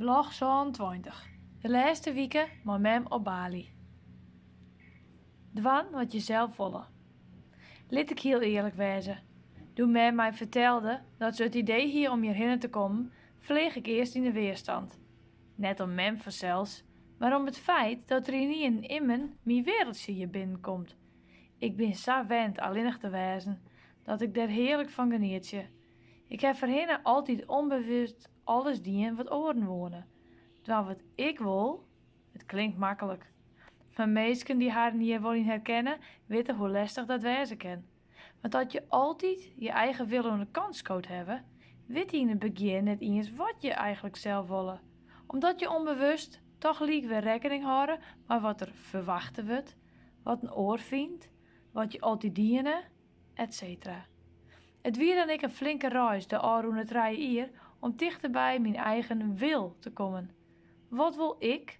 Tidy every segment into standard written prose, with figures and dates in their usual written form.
Blog 27. De lêste wike mei mem op Bali. Dwaan wat je sels wolle. Lit ik hiel earlik wêze. Doe't mem my fertelde dat se it idee hie om hjirhinne te kommen, fleach ik earst yn de weerstand. Net om mem fansels, mar om it feit dat der ynienen immen myn weareldsje hjir binnenkomt. Ik bin sa wend allinnich te wêzen, dat ik dêr hearlik fan genietsje. Ik ha foarhinne altyd ûnbewust alles dien wat oaren woene. Dwaan wat ik wol, it klinkt maklik. Mar minsken dy't harren hjir wol yn herkenne, witte hoe lestich dat wêze kin. Want as je altyd je eigen wil oan de kant skood hawwe, witte je yn it begjin net iens wat je eigenlik sels wolle. Omdat je ûnbewust toch lyk wer rekkening hâlde mei wat der ferwachte wurdt, wat in oar fynt, wat je altyd diene, etc. It wie dan ek in flinke reis de ôfrûne 3 jier om tichterby myn eigen wil te kommen. Wat wol ik?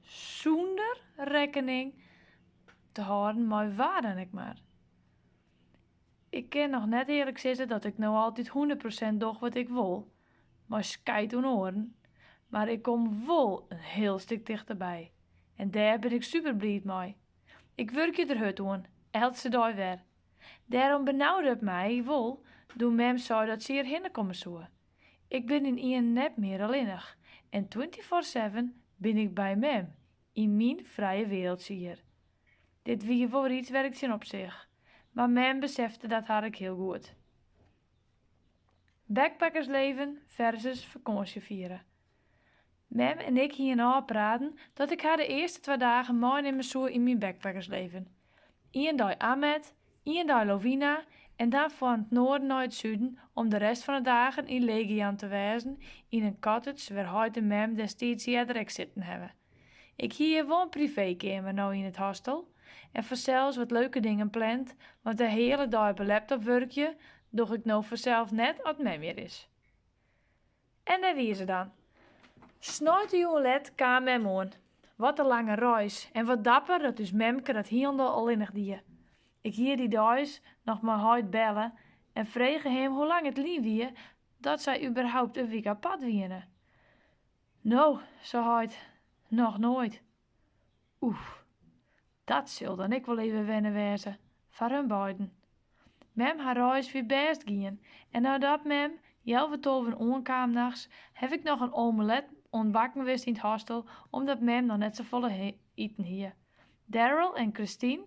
Sûnder rekkening te hâlden mei wa dan ek mar. Ik kin noch net earlik sizze dat ik no altyd 100% doch wat ik wol, mei skeit oan oaren, mar ik kom wol in hiel stik tichterby. En dêr bin ik super bliid mei. Ik wurkje der hurd oan, eltse dei wer. Dêrom benaude it my wol doe't mem sei dat se hjirhinne komme soe. Ik bin ynienen net mear allinnich en 24/7 bin ik by mem, yn myn frije weareldsje hjir. Dit wie wol yts wêr't ik tsjinop seach, mar mem besefte dat har ek hiel goed. Backpackersleven versus fakânsje fiere. Mem en ik hiene ôfpraten dat ik har de earste 2 dagen meinimme soe yn myn backpackersleven. Ien dei Amed, ien dei Lovina en dan fan it noarden nei it suden om de rest fan de dagen yn Legian te wêzen yn in cottage wêr heit en mem destiids earder ek sitten hawwe. Ik hie hjir wol in privékeamer no yn it hostel en fansels wat leuke dingen pland, want de hiele dei op 'e laptop wurkje doch ik no fansels net as mem hjir is. En dêr wie se dan. Sneintejûn let kaam mem oan. Wat in lange reis en wat dapper dat ús memke dat hielendal allinnich die. Ik hie dy deis noch mei heit belle en frege him hoe lang it lyn wie dat sy überhaupt in wike apart wiene. No, sei heit, noch noait. Oef, dat sil dan ek wol even wenne wêze, foar hun beiden. Mem har reis wie bêst gien en neidat mem healwei tolven oankaam nachts, haw ik noch in omelet oan it bakken west yn it hostel, omdat mem noch net safolle iten hie. Daryl en Christine,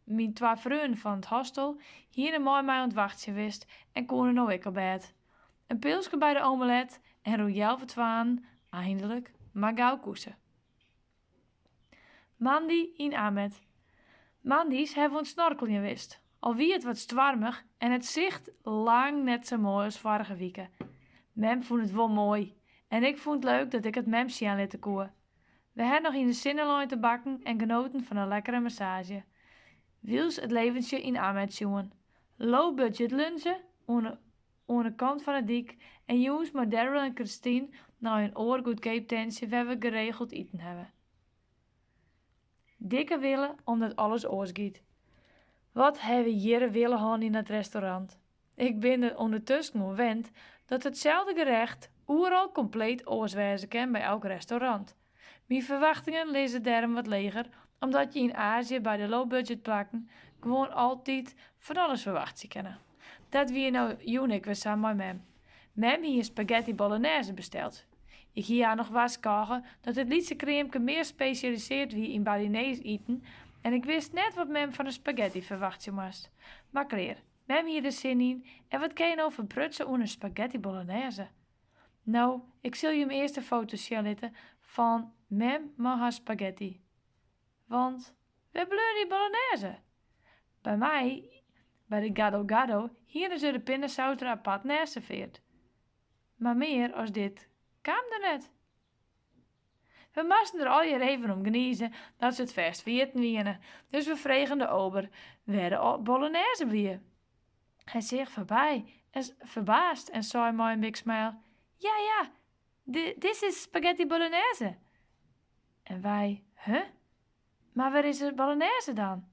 myn twa freonen fan it hostel, hiene mei my oan it wachtsjen west en koene no ek op bêd. In pilske by de omelet en rûn healwei twaen, eindelijk, mar gau koese. Moandei yn Amed. Moandeis hawwe we oan it snorkeljen west. Al wie it wat stoarmich en it sicht lang net sa moai as foarige wike. Mem fûn it wol moai en ik fûn it leuk dat ik it mem sjen litte koe. We ha noch yn de sinne lein te bakken en genoten fan in lekkere massaazje. Wylst it leventsje yn Amed sjoen. Low budget lunche oan 'e kant fan 'e dyk en jûns mei Daryl en Christine nei in oar goedkeap tentsje wêr we geregeld iten hawwe. Dikke wille omdat alles oars giet. Wat hawwe we hjirre wille hân yn dat restaurant. Ik bin der ûndertusken oan wend dat itselde gerecht oeral kompleet oars wêze kin by elk restaurant. Myn ferwachtingen lizze dêrom wat leger, omdat je yn Azië by de low-budget plakken gewoan altyd fan alles ferwachtsje kinne. Dat wie no jûn ek wer sa mei mem. Mem hie in spaghetti bolognese besteld. Ik hie har noch warskôge dat it lytse kreamke mear spesjalisearre wie yn Balinees iten en ik wist net wat mem fan de spaghetti ferwachtsje moast. Mar klear, mem hie der sin yn en wat kin je no ferprutse oan in spaghetti bolognese? No, ik sil jim earst de foto's sjen litte fan mem mei har spaghetti. Want wêr bleau dy bolognese? By my, by de Gado Gado, hiene se de pindasaus der apart neist servearre. Mar mear as dit kaam der net. We moasten der allegear even om gnize dat se it fêst ferjitten wiene, dus we fregen de ober wêr de bolognese wie. Hy seach foarby en ferbaasd en sei mei in big smile: Ja, ja, this is spaghetti bolognese. En wy, huh? Mar wêr is de bolognese dan?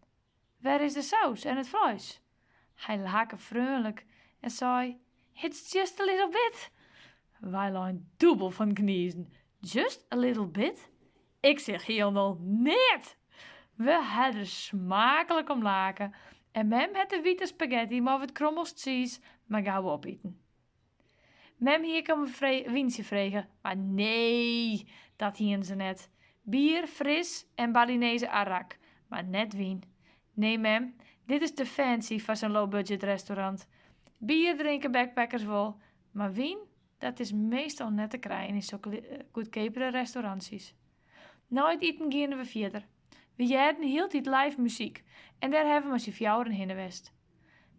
Wêr is de saus en it fleis? Hy lake freonlik en sei: It's just a little bit. Wy leinen dûbel fan 't gnizen. Just a little bit? Ik seach hielendal neat! We ha der smaaklik om lake en mem hat de wite spagetty mei wat krommels tsiis mar gau opiten. Mem hie ek om in wyntsje frege, mar nee, dat hiene se net. Bier, fris en Balinese arak, mar net wyn. Nee mem, dit is te fancy foar sa'n low budget restaurant. Bier drinke backpackers wol, mar wyn, dat is meastal net te krijen yn sokke goedkeapere restaurantsjes. Nei it iten giene we fierder. We hearden hieltyd live muzyk en dêr hawwe we mei syn fjouweren hinne west.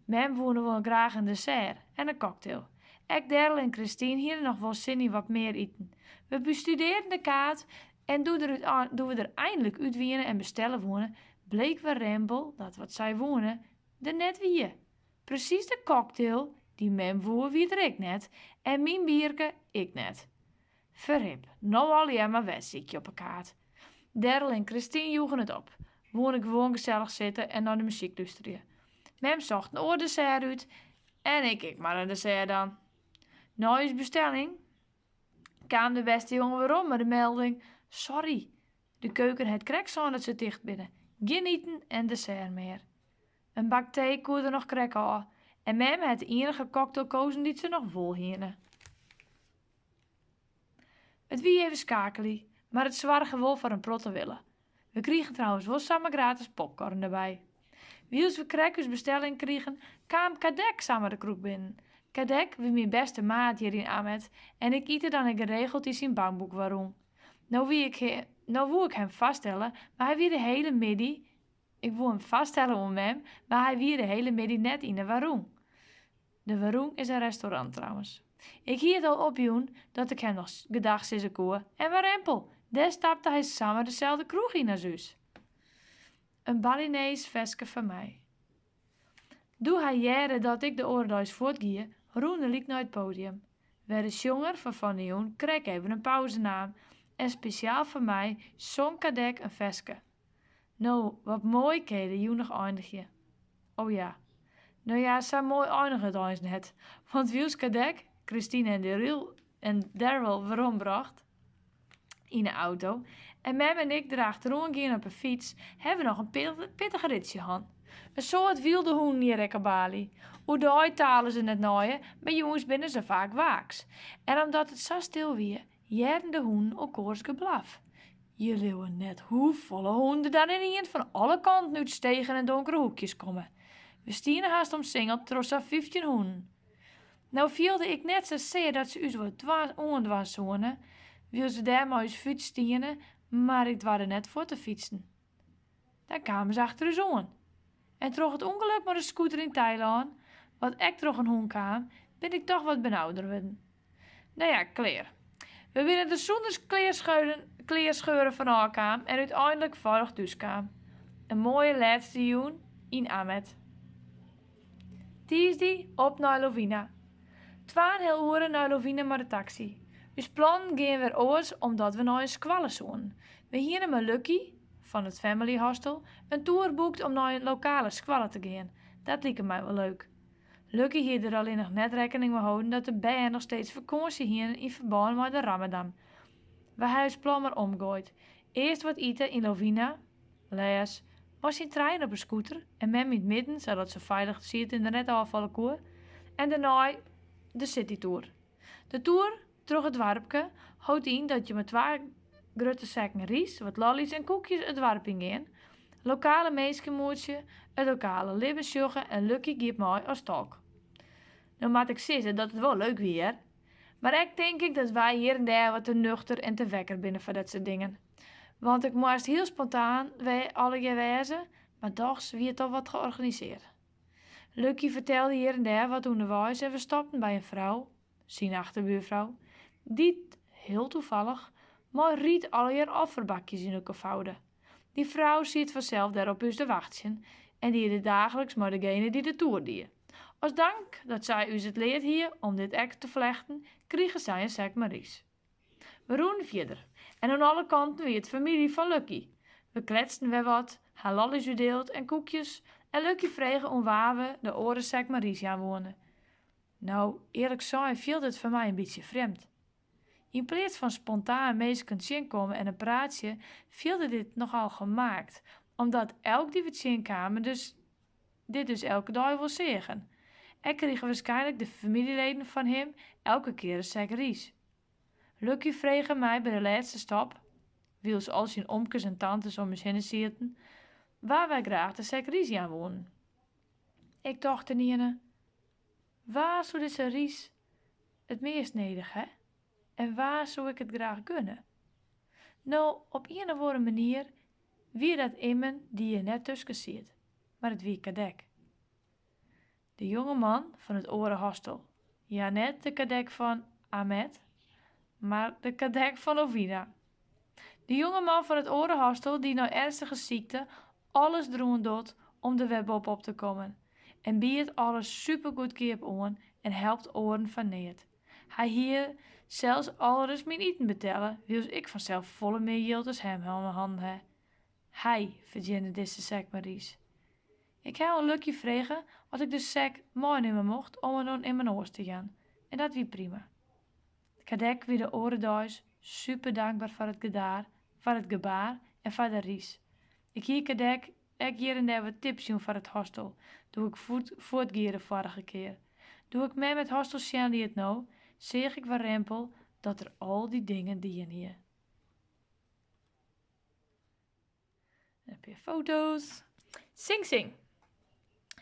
Mem woe noch wol graach in dessert en in cocktail. Ek Daryl en Christine hiene noch wol sin yn wat mear iten. We bestudearden de kaart en doe doe we der einlik út wiene en bestelle woene, bleek warempel dat wat sy woene der net wie. Presys de cocktail dy't mem woe wie der ek net en myn bierke ek net. Ferhip, no allegear mar wer sykje op 'e kaart. Daryl en Christine joegen it op, woene gewoan gesellich sitte en nei de muzyk lústerje. Mem socht in oar dessert út en ik ek mar in dessert dan. Nei ús bestelling kaam de bêste jonge werom mei de melding, Sorry, de keuken hat krekt sein dat se ticht binne. Gjin iten en dessert mear. In bak tee koe der noch krekt ôf en mem hat de iennige cocktail kozen dy't se noch wol hiene. It wie even skakelje, mar it soarge wol foar in protte wille. We krigen trouwens wol samar gratis popcorn derby. Wylst we krekt ús bestelling krigen, kaam Kadek samar de kroech binnen. Kadek wie myn bêste maat hjir yn Amed en ik ite dan ek geregeld yn syn bamboekwarûng. No wie ik no woe ik him foarstelle, mar hy wie de hiele middei Ik woe him foarstelle oan mem, mar hy wie de hiele middei net yn de warûng. De warûng is in restaurant trouwens. Ik hie it al opjûn dat ik him noch gedag sizze koe en warempel, dêr stapte hy samar deselde kroech yn as ús. In Balinees ferske foar my. Doe hy hearde dat ik de oare deis fuortgie, rûn er lyk nei it podium, wêr de sjonger fan fannejûn krekt even in pauze naam en spesjaal foar my song Kadek in ferske. No, wat moai kin je de jûn noch eindigje. O ja. No ja, sa moai einige it eins net. Want wylst Kadek, Christine en Daryl en Daryl werombrocht yn 'e auto en mem en ik der achteroan giene op 'e fyts, hawwe we noch in pittige ritsje hân. In soad wylde hûnen hjir ek op Bali. Oerdei tale se net nei je, mar jûns binne se faak waaks. En omdat it sa stil wie, hearden de hûnen elkoars geblaf. Je leauwe net hoefolle hûnen der dan ynienen fan alle kanten út stegen en donkere hoekjes komme. We stiene hast omsingeld troch sa'n 15 hûnen. No fielde ik net sa sear dat se ús wat oandwaan soene, wylst se dêr mei ús fyts stiene, mar ik doarde net fuort te fytsen. Dan kamen se achter ús oan. En troch it ûngelok mei de scooter yn Tailân, wat ek troch in hûn kaam, bin ik toch wat benauder wurden. No ja, klear. We binne der sûnder klearscheuren fanôf kaam en úteinlik feilich thús kaam. In moaie lêste jûn yn Amed. Tiisdei op nei Lovina. Twaenheal oere nei Lovina mei de taksy. Us plannen gean wer oars omdat we nei in skoalle soenen. We hiene mei Lucky, fan it Family Hostel, in toer boekt om nei in lokale skoalle te gean. Dat like my wol leuk. Lucky hie der allinnich net rekkening mei holden dat de bern noch steeds fakânsje hiene yn ferbân mei de Ramadan. We ha ús plan mar omgoaid. Earst wat ite yn Lovina, lês, mei syn trijen op 'e scooter en mem yn it midden sadat se feilich siet en der net ôffalle koe, en dêrnei de citytour. De toer troch it doarpke hold yn dat je mei twa grutte sekken rys, wat lollies en koekjes it doarp yn gean, lokale minsken moetsje, it lokale libben sjogge en Lucky giet mei as tolk. No moat ik sizze dat it wol leuk wie hear. Mar ek tink ik dat wy hjir en dêr wat te nuchter en te wekker binne foar dat soart dingen. Want ik moast hiel spontaan allegear wêze, mar dochs wie it al wat georganisearre. Lucky fertelde hjir en dêr wat ûnderweis en we stopten by in frou, syn achterbuorfrou, dy't, hiel toefallich, mei ryt allegear offerbakjes yn elkoar foude. Dy frou siet fansels dêr op ús te wachtsjen en die dit daagliks mei degene dy't de toer die. As dank dat sy ús it leard hie om dit ek te flechten, krige sy in sek mei rys. We rûnen fierder en oan alle kanten wie it famylje fan Lucky. We kletsten wer wat, ha lollies útdield en koekjes en Lucky frege oan wa we de oare sek mei rys jaan woene. No, earlik sein fielde it foar my in bytsje frjemd. Yn pleats fan spontaan minsken tsjinkomme en in praatsje, fielde dit nochal gemaakt, omdat elk dy't we tsjinkamen dus dit dus elke dei wol seagen. Ek krigen waarskynlik de famyljeleden fan him elke kear in sek rys. Lucky frege my by de lêste stop, wylst al syn omkes en tantes om ús hinne sieten, wa wy graach de sek rys jaan woenen. Ik tocht ynienen, wa soe dizze rys it meast nedich ha en wa soe ik it graach gunne? No, op ien of oare manier wie dat immen dy't hjir net tusken siet, mar it wie Kadek. De jongeman fan it oare hostel. Ja, net de Kadek fan Ahmed, mar de Kadek fan Ovina. De jongeman fan it oare hostel dy't nei ernstige sykte alles deroan docht om der wer boppe-op te kommen. En biedt alles supergoedkeap oan en helpt oaren foar neat. Hy hie sels alris myn iten betelle, wylst ik fansels folle mear jild as him oan 'e hannen ha. Hy fertsjinne dizze sek mei rys. Ik ha oan Lucky frege oft ik de sek meinimme mocht om it oan immen oars te jaan en dat wie prima. Kadek wie de oare deis super dankber foar it gedaar, foar it gebaar en foar de rys. Ik hie Kadek ek hjir en dêr wat tips jûn foar it hostel, doe ik fuortgie de foarige kear. Doe ik mem it hostel sjen liet no, seach ik warempel dat er al dy dingen dien hie. In pear foto's. Sing Sing.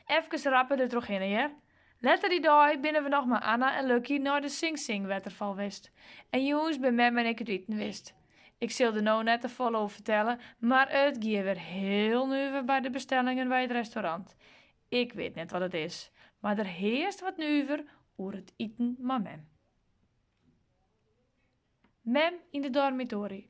Efkes rappe der trochhinne hear. Letter dy dei binne we noch mei Anna en Lucky nei de Sing Sing wetterfal west. En jûns bin mem en ik út iten west. Ik sil der no net te folle oer fertelle, mar it gie wer hiel nuver by de bestellingen by it restaurant. Ik wit net wat it is, mar der hearst wat nuver oer it iten mei mem. Mem yn de dormitory.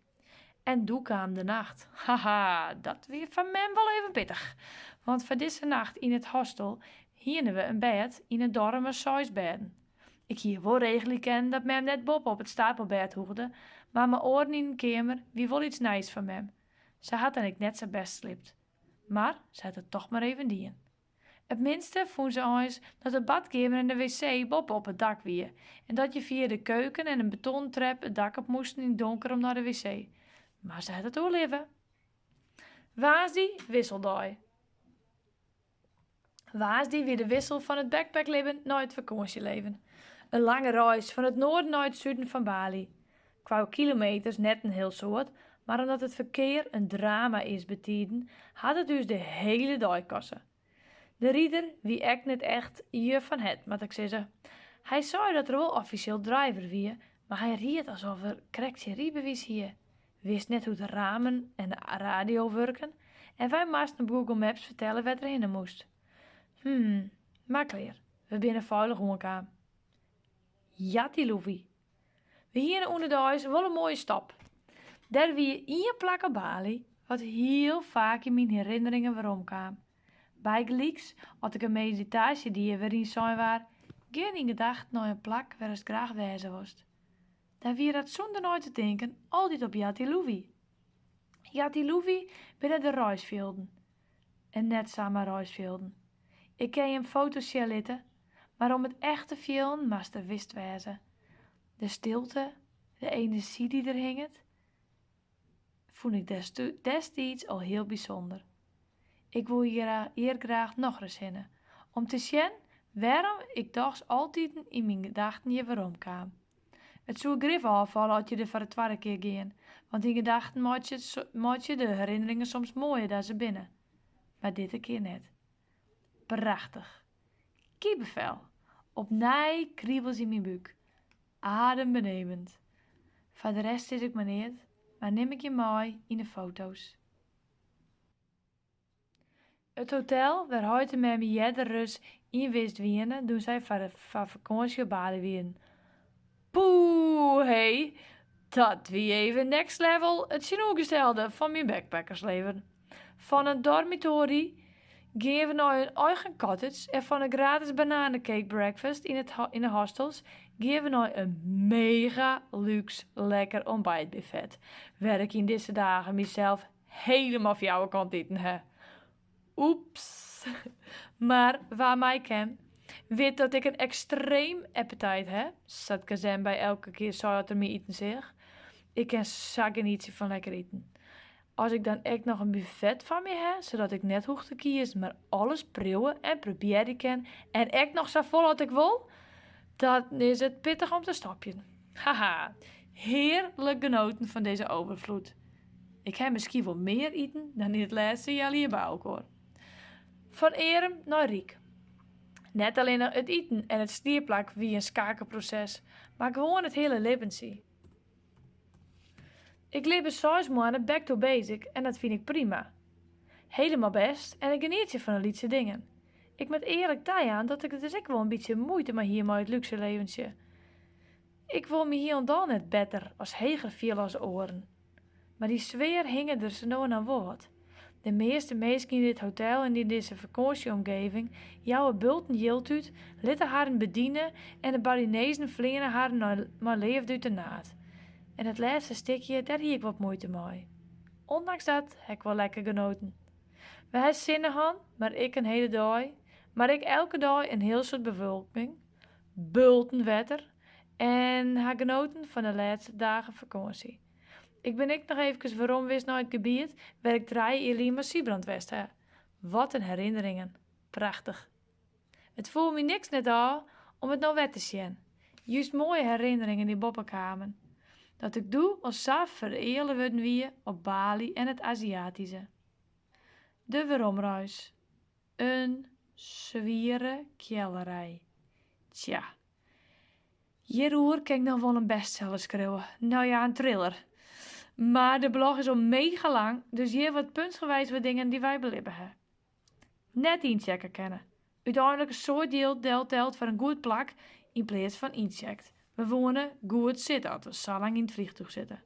En doe kaam de nacht. Haha, dat wie foar mem wol even pittich. Want foar dizze nacht yn it hostel hiene we in bêd yn in dorm mei seis bêden. Ik hie wol regelje kinnen dat mem net boppe op it stapelbêd hoegde, mar mei oaren yn in keamer wie wol iets nijs foar mem. Se hat dan ek net sa bêst sliept. Mar se hat it toch mar even dien. It minste fûn se eins dat de badkeamer en de wc boppe op it dak wie en dat je fia de keuken en in betonnen trep it dak op moasten yn it donker om nei de wc. Mar se hat it oerlibbe. Woansdei wisseldei. Woansdei wie de wissel fan it backpacklibben nei it fakânsjelibben. In lange reis fan it noarden nei it suden fan Bali. Kwa kilometers net in hiel soad, mar omdat it ferkear in drama is betiden, hat it ús de hiele dei koste. De rider wie ek net echt je fan het, moat ik sizze. Hy sei dat er wol offisjeel driver wie, mar hy ried asof er krekt syn rydbewiis hie, wist net hoe't de ramen en de radio wurken en wy moasten op Google Maps fertelle wêr't er hinne moast. Hmm, mar klear, we binne feilich oankaam. Jatiluwih. We hiene ûnderdeis wol in moaie stop. Der wie ien plak op Bali wat hiel faak yn myn herinneringen weromkaam. Bygelyks as ik in meditaasje die wêryn sein waard, gean yn gedachten nei in plak wêr'tst graach wêze wolst. Dan wie dat sûnder nei te tinken altyd op Jatiluwih. Jatiluwih binne de rysfjilden. En net samar rysfjilden. Ik kin jim foto's sjen litte, mar om it echt te fielen moatst der west wêze. De stilte, de enerzjy dy't der hinget, fûn ik destiids al hiel bysûnder. Ik woe hjir graach nochris hinne, om te sjen wêrom ik dochs altiten yn myn gedachten hjir werom kaam. It soe grif ôffalle as je der foar de twadde kear gean, want dyn gedachten meitsje de herinneringen soms moaier dan se binne. Mar dizze kear net. Prachtich. Kippenvel. Opnij kribels yn myn búk. Adembenemend. Foar de rest sis ik mar neat, mar nim ik je mei yn de foto's. It hotel wêr heit en mem earder ris yn west wiene doe't sy foar fakânsje op Bali wienen. Poeh hé, dat wie even next level it tsjinoergestelde fan myn backpackersleven. Fan in dormitory gean we nei in eigen cottage en fan in gratis bananecake breakfast yn de hostels gean we nei in mega luxe lekker ontbijtbuffet, wêr ik yn dizze dagen mysels helemaal fjouwerkant iten ha. Oeps. Mar wa my ken, Wit dat ik in ekstreem appetite ha, sa't Kazem by elke kear sei as er my iten seach. Ik kin sa genietsje fan lekker iten. As ik dan ek noch in buffet foar my ha, sadat ik net hoech te kiezen, mar alles priuwe en probearje kin en ek noch safolle as ik wol, dan is it pittich om te stopjen. Haha, hearlik genoten fan dizze overvloed. Ik ha miskien wol mear iten dan yn it lêste healjier by elkoar. Fan earm nei ryk. Net allinnich it iten en it sliepplak wie in skakelproses, mar gewoan it hiele libbentsje. Ik libbe seis moanne back to basic en dat fyn ik prima. Helemaal bêst en ik genietsje fan de lytse dingen. Ik moat earlik tajaan dat ik der dus ek wol in bytsje muoite mei hie mei it lúkse leventsje. Ik wol my hielendal net better as heger fiele as oaren. Mar dy sfear hinge der sa no en dan wol wat. De measte minsken yn dit hotel en yn dizze fakânsjeomgeving jouwe bulten jild út, litte harren bediene en de Balinezen fleane harren nei mei leafde út de naad. En dat lêste stikje, dêr hie ik wat muoite mei. Ondanks dat ha ik wol lekker genoten. We ha sinne hân, mar ek in hele dei, mar ek elke dei in hiel soad bewolking, bulten wetter en ha genoten fan de lêste dagen fakânsje. Ik bin ek noch eefkes werom west nei it gebiet wêr ik trije jier lyn mei Sybrand west ha. Wat in herinneringen. Prachtich. It foel my niks net ôf om it no wer te sjen. Just moaie herinneringen dy't boppe kamen. Dat ik doe al sa fereale wurden wie op Bali en it Aziatyske. De weromreis. In swiere keallerij. Tsja. Hjiroer kin ik noch wol in bestseller skriuwe. No ja, in thriller. Mar de blog is al mega lang, dus hjir wat puntsgewijs wat dingen dy't wy belibbe ha. Net ynchecke kinne. Uteinlik in soad jild delteld foar in goed plak yn pleats fan yncheckt. We woene goed sitte as we sa lang yn it vliegtuig sitte.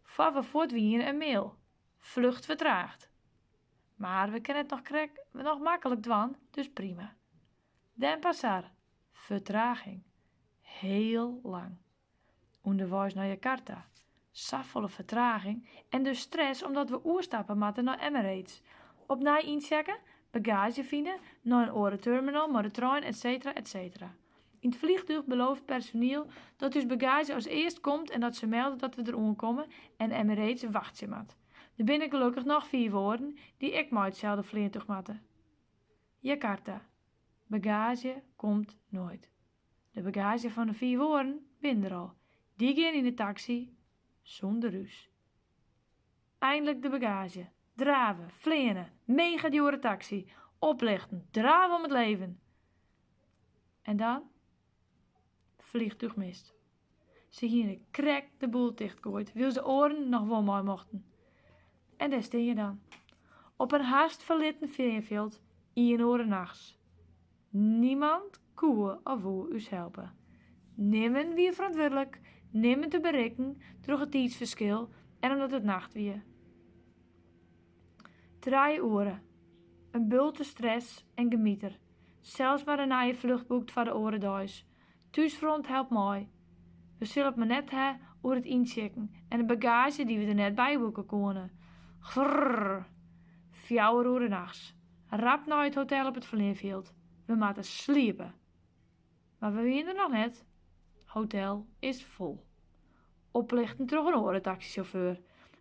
Foar we fuort wiene in mail. Vlucht vertraagd. Mar we kinne it noch krekt noch maklik dwaan, dus prima. Denpasar. Fertraging. Heel lang. Underweis nei Jakarta. Safolle fertraging en dus stress omdat we oerstappe moatte nei Emirates. Opnij ynchecke, bagaazje fine, nei in oare terminal mei de trein et cetera et cetera. Yn it vliegtuig belooft personiel dat ús bagaazje as earst komt en dat se melde dat we der oankomme en Emirates wachtsje moat. Der binne gelokkich noch fiif oaren dy't ek mei itselde fleantúch moatte. Jakarta. Bagaazje komt noait. De bagaazje fan de fiif oaren binne der al. Dy gean yn de taksy sûnder ús. Einlik de bagaazje. Drave, fleane, mega djoere taksy, oplichten, drave om it leven. En dan? Vliegtuig mist. Se hiene krekt de boel tichtgoaid, wylst de oaren noch wol mei mochten. En dêr stean je dan. Op in hast ferlitten fleanfjild, ien oere nachts. Niemand koe of woe ús helpe. Nimmen wie ferantwurdlik, nimmen te berikken troch it tiidsferskil en omdat it nacht wie. Trije oere. In bulte stress en gemieter. Sels mar in nije flucht boekt foar de oare deis. Thúsfront helpt mei. We sille it mar net ha oer it ynchecken en de bagaazje dy't we der net by boeke koene. Grrr. 4 oere nachts. Rap nei it hotel op it fleanfjild. We moatte sliepe. Mar we wiene der noch net. Hotel is fol. Oplichten troch in oare taksysjauffeur.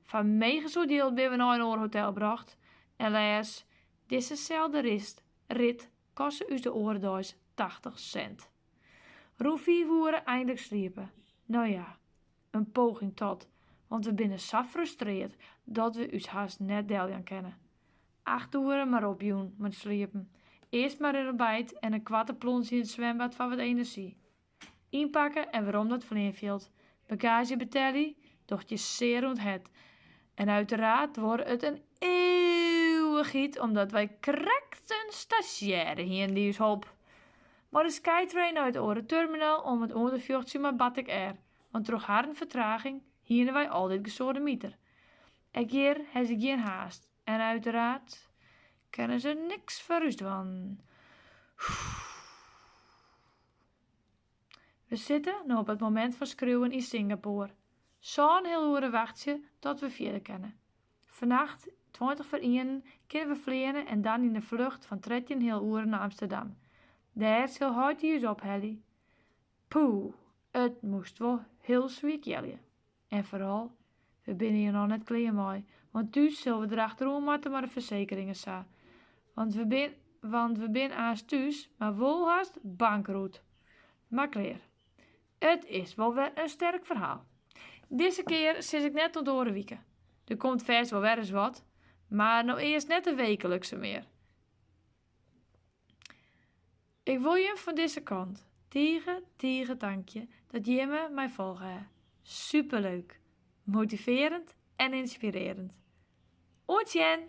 Foar mega soad jild binne we nei in oar hotel brocht. En lês, dizzeselde rit koste ús de oare deis 80 cent. Rûn 5 oere einlik sliepe. No ja, in poging tot, want we binne sa frustreard dat we ús hast net deljaan kinne. 8 oere mar opjûn mei sliepen. Earst mar in ontbijt en in koarte plons yn it swimbad foar wat enerzjy. Ynpakke en werom nei it fleanfjild. Bagaazje betelje, docht je sear oan it hert. En uiteraard duorre it in eeuwichheid omdat wy krekt in stazjêre hiene dy't ús holp. Mei de Skytrain nei it oare terminal om it oan te fjochtsjen mei Batik Air, want troch harren fertraging hiene wy al dit gesoademiter. Ek hjir ha se gjin haast en uiteraard kinne se niks foar ús dwaan. We sitte no op it momint fan skriuwen yn Singapore. Sân heal oere wachtsje tot we fierder kinne. Fannacht 20 foar ienen kinne we fleane en dan yn de flucht fan 13 heal oere nei Amsterdam. Dêr sil heit dy ús ophelje. Poeh, it moast wol hiel swier kealje. En foaral, we binne hjir noch net klear mei, want thús sille we der achteroan moatte mei de fersekering en sa. Want we bin, want we bin aanst thús, mar wol hast bankroet. Mar klear. It is wol wer in sterk ferhaal. Dizze kear sis ik net oant oare wike. Der komt fêst wol wer ris wat, mar no earst net de wekelikse mear. Ik wol jim fan dizze kant tige, tige tankje dat jimme my folge ha. Superleuk, motivearjend en ynspirearjend. Oant sjen!